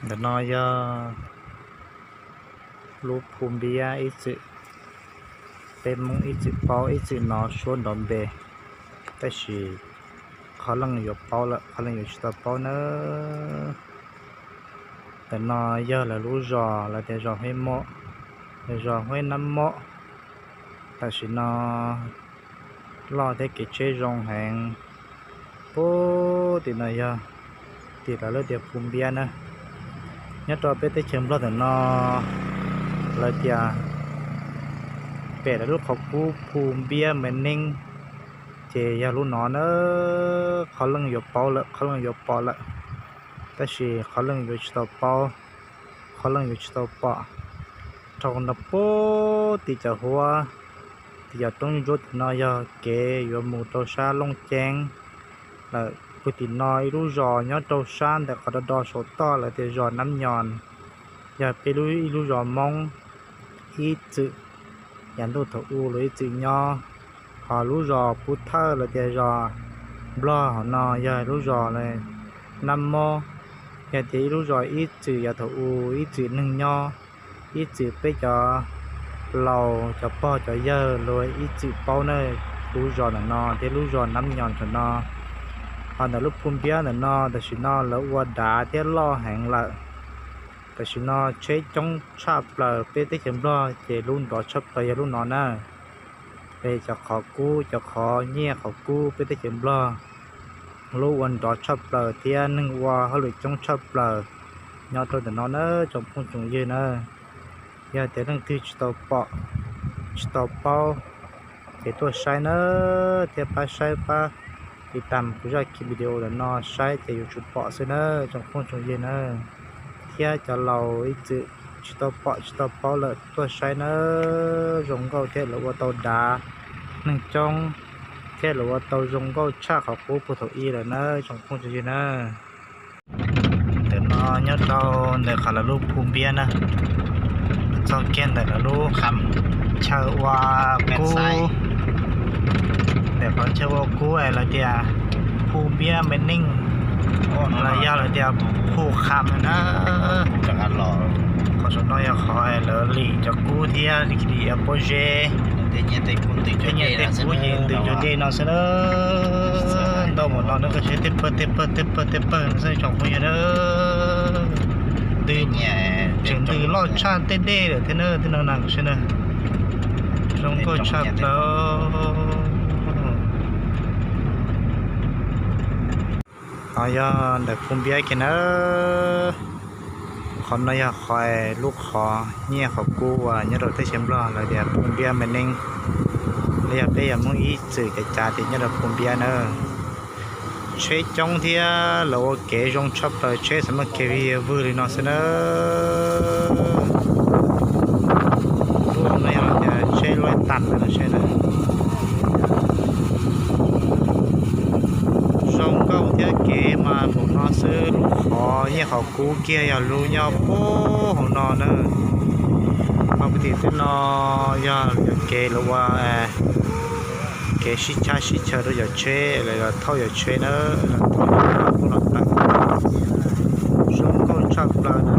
Ntawm no yog lub Phu Npiab ib txwm peb Hmoob ib txwm paub ib txwm hnov suab nrov npe, tab sis qhov leej yuav paub lawm qhov leej yuav tsis tau paub nawb. Ntawm no yog lawv lub zos, lawv tias zos Huab Mob, zos Huab Nab Mob. Tam sim no loj thiab kev tsheb zoo heev. Puag tim no yog tim lawv lub tias Phu Npiab na. Nyob rau peb teb chaws Nplog ntawm no lawv tias pem lawv lub qhov kub Phu Npiab Me Neeb, ces yog lub no na. Qhov leej yuav paub lawm qhov leej yuav pom lawm, tab sis qhov leej yuav tsis tau paub, qhov leej yuav tsis tau pom. Dhau no puag tim cov huab, tim cov roob ntsuab tim no yog kev yuav mus rau sab Looj Ceeb lawm. Puag tim no ib lub zos nyob rau sab ntawm qhov do do saum toj lawv tias zos Nab Nyos, yog peb lub ib lub zos Hmoob ib txwm yav ntuj thaum u los ib txwm nyob. Ho lub zos Pub Thawj los tias zos Nplog hauv no yog lub zos Nab Mob, yog tias ib lub zos ib txwm yav thaum u ib txwm neeg nyob, ib txwm peb cov laus cov pog cov yawg luag ib txwm paub na. Lub zos ntawm no thiab lub zos Nab Nyos ntawm no, ho ntawm lub Phu Npiab ntawm no tam sim no lawv ua dav thiab loj heev lawm. Tam sim no tsheb coob tshaj plaws peb teb chaws Nplog ces lub nrov tshaj plaws yog lub no na. Es cov qhov kub cov qhov nyiaj qhov kub peb teb chaws Nplog lub ua nrov tshaj plaws thiab neeg ua hauj lwm coob tshaj plaws nyob rau ntawm no na tsoom phooj tsoom ywg na. Yog tias leej twg tsis tau pom tsis tau paub ces tuaj saib na, thiab pab saib pab tiv tam kuv zaj video ntawm no saib ces yuav tsum pom xwb na tsoom phooj tsoom ywg na. Thiab cov laus ib txwm tsis tau pom tsis tau paub lawm tuaj saib na, zoo nkauj thiab lawv ua tau dav neeg coob, thiab lawv ua tau zoo nkauj tshaj qhov kub puag thaum ub lawm na tsoom phooj tsoom ywg na. Ntawm no nyob rau ntawm qhov lawv lub Phu Npiab na, txog kiag ntawm lawv lub qhov chaw ua kub, ntawm qhov chaw ua kub es lawv tias Phu Npiab Me Neeb, los yog lawv tias Phu Kham na. Qhov saum no yog qhov lawv lim cov kub thiab lim pob zeb, thiab nyiaj tej kub ntws cov dej no xwb na. Ntau mus no na, koj saib tej pawg tej pawg tej pawg tej pawg no xwb tsoom phooj ywg na. Ntws, tseem ntws loj tshaj tej dej lawm thiab na, tej no na sawv daws. Zoo nkauj tshaj plaws. No yog ntawm Phu Npiab kiag na. Qhov no yog qhov, lub qhov nyiaj qhov kub uas nyob rau teb chaws Nplog lawv tias Phu Npiab Me Neeb, los yog peb yog Hmoob ib txwm cav cav tias nyob rau Phu Npiab na. Tsheb coob thiab lawv ua kev zoo tshaj plaws, tsheb xav muaj kev vig vwg li no xwb na. Lub no yog tias tsheb laij tas no seb na. Zoo nkauj thiab kev mas npaum no xwb, lub qhov nyiaj qhov kub kiag yog lub nyob puag hauv no na. Ho puag tim tej no yog cov kev lawv ua kev sib tshab sib chaw rau cov tsheb los yog thauj cov tsheb na, los thauj cov kub los tawm. Zoo nkauj tshaj plaws na.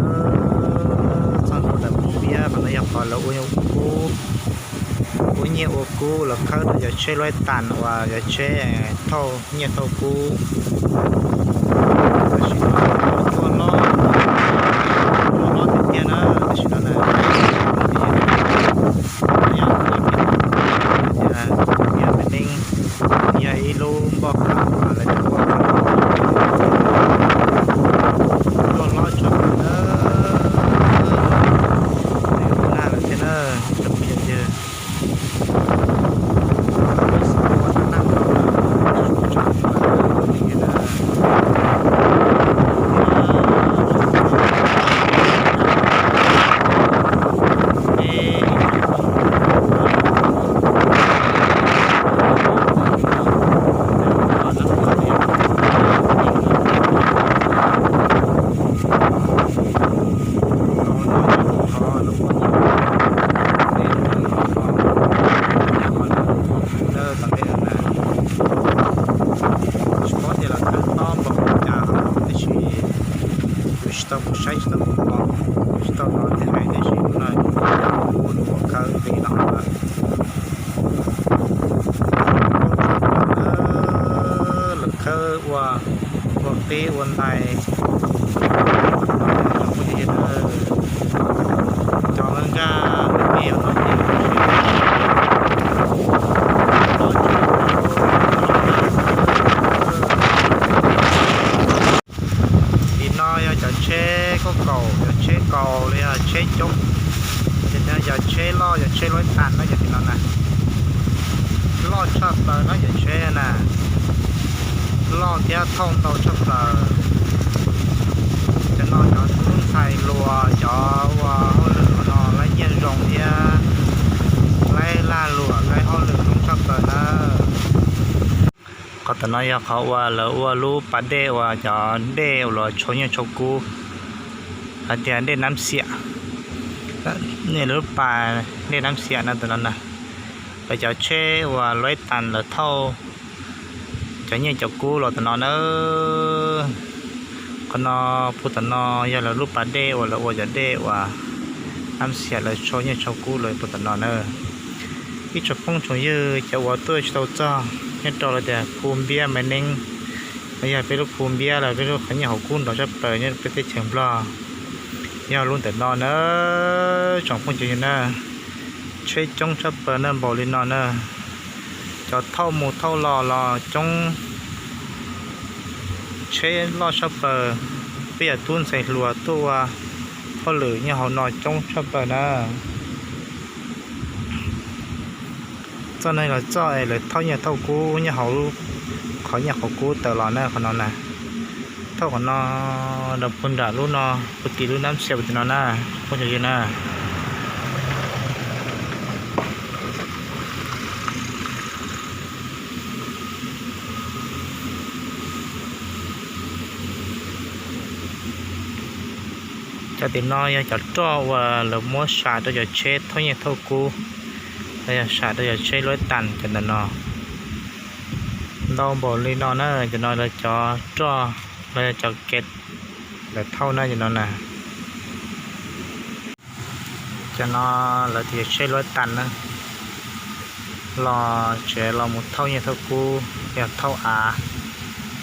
Txog ntua ntawm Phu Npiab qhov no yog qhov lawv ua kub, ua nyiaj ua kub los khawb rau cov tsheb laij tas uas cov tsheb thauj nyiaj thauj kub. Tam sim no cua hlob, cua hlob tiag tiag na tam sim no na. Yog Phu Npiab Me Neeb, yog ib lub npoj qab uas lawv cov npoj qab cua hlob tshaj plaws na. Nag lawm thiab na tsoom phooj ywg. Lub xov ua nag no lawm, zoo tshaj plaws na. Saib tsis tau ua, tsis tau hnov tias hais tiam sis hnub no kuv ua khawb li no lawm. Lawv khawb ua, ua qib ua ntais, cov nkaj me no ces tim no yog cov tsheb koj kaum, cov tsheb kaus los yog tsheb coob. Ces no yog tsheb loj, yog tsheb luab tas no yog tim no na. Loj tshaj plaws no yog tsheb na, loj thiab thauj ntau tshaj plaws. Cov no cov tub ntxhais hluas, cov ua hauj lwm no lawv nyiaj zoo thiab lawv lag luam lawv hauj lwm zoo tshaj plaws na. Qhov tom no yog qhov uas lawv ua lub pas dej uas cov dej uas los tshau nyiaj tshau kub, hais tias dej Nab Xiam. Nej lub pas dej Nab Xiam no tom no na, lawv cov tsheb uas luab tas lawv thauj cov nyiaj cov kub los tom no na. Qhov no puag tom no yog lawv lub pas dej uas lawv ua cov dej uas Nab Xiam lawv tshau nyiaj tshau kub los puag tom no na. Ib tsoom phooj tsoom ywg cov uas tuaj tsis tau txog nyob rau lawv tias Phu Npiab Maiv Neeb, los yog peb lub Phu Npiab los peb lub qhov nyiaj qhov kub nrov tshaj plaws nyob peb teb chaws Nplog, yog lub ntawm no na, tsoom phooj tsoom ywg na. Tsheb coob tshaj plaws na, npaum li no na. Cov thauj mus thauj los los coob, tsheb loj tshaj plaws. Peb yog tub ntxhais hluas tuaj ua hauj lwm nyob hauv no coob tshaj plaws na. Txoj no los txoj es lawv thauj nyiaj thauj kub nyob hauv lub qhov nyiaj qhov kub tawm los na, qhov no na. Thauj qhov no rau puag nram lub no, puag tim lub Nab Xiam puag tim no na, phooj ywg na. Cov tim no yog cov roj uas lawv muab sam rau cov tsheb thauj nyiaj thauj kub, los yog sam rau cov tsheb luab tas cov ntawm no. Ntau npaum li no na, cov no lawv cov roj, los yog cov kev lawv thauj na, cov no na. Cov no lawv tias tsheb luab tas na, los tsev los mus thauj nyiaj thauj kub, yog thauj av,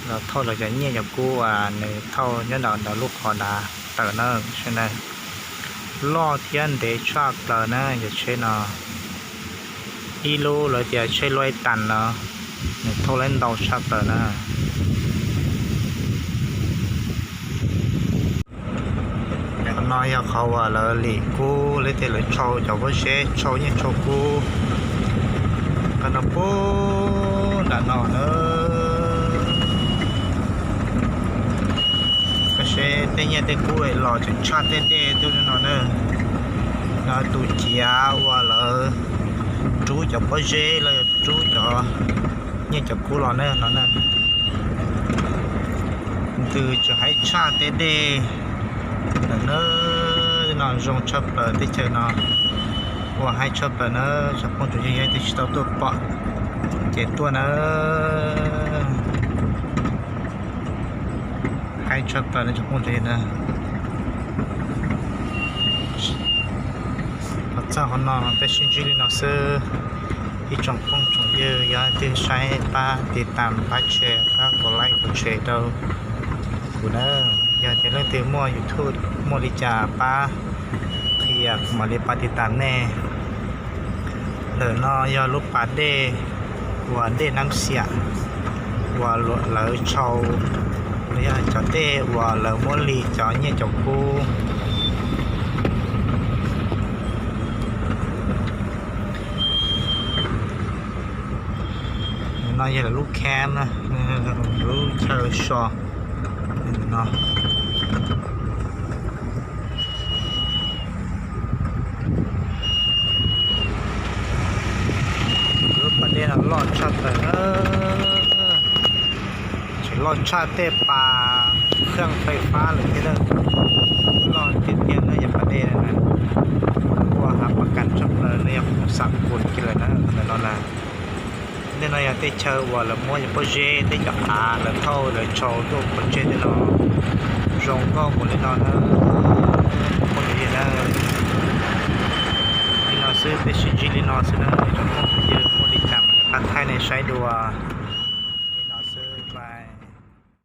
los thauj lawv cov nyiaj cov kub uas nws thauj nyob ntawm lub qhov dav tawm na, sawv daws. Loj thiab ntev tshaj plaws na cov tsheb no. Ib lub lawv tias tsheb luab tas no, nws thauj lawv ntau tshaj plaws na. Qhov no yog qhov uas lawv lim kub, lawv tias lawv tshau cov pob zeb, tshau nyiaj tshau kub. Qhov no puag nram no na. Koj saib tej nyiaj tej kub los tseem tshaj tej dej tuaj no na. No tus ciav uas lawv rub cov pob zeb los rub cov nyiaj cov kub los na no na. Ntws tseem haib tshaj tej dej lawm na. No zoo tshaj plaws teb chaws no, ua haib tshaj plaws na. Tsoom phooj tsoom ywg yog twb tsis tau tuaj pom ces tuaj na. Haib tshaj plaws na tsoom phooj tsoom ywg na. Los txog qhov no peb sib ntsib li no xwb. Ib tsoom phooj tsoom ywg yog twg saib pab tiv tam pab share pab kom like kom share rau kuv na. Yog tias leej twg muaj YouTube muaj li cas pab qhia kuv mam li pab tiv tam nej. Ntawm no yog lub pas dej uas dej Nab Xiam uas lawv tshau, los yog cov dej uas lawv muab li cov nyiaj cov kub. No yog lawv lub camp na, lub chaw so no. Lub pas dej no loj tshaj plaws na, tseem loj tshaj tej pas kheej fais fab lawm thiab na. Loj tiag tiag na yog pas dej na, ua hav pas kas tshaj plaws na, yog qhov xam kuas kiag lawm na ntawm no na. Tej no yog tej chaw uas lawv muab cov pob zeb tej cov av lawv thauj lawv tshau tuaj pov tseg tej no. Zoo nkauj npaum li no na, phooj ywg na. Li no xwb, peb sib ntsib li no xwb na, ib tsoom phooj ywg, muaj li cas mas rov qab thaij nej saib dua.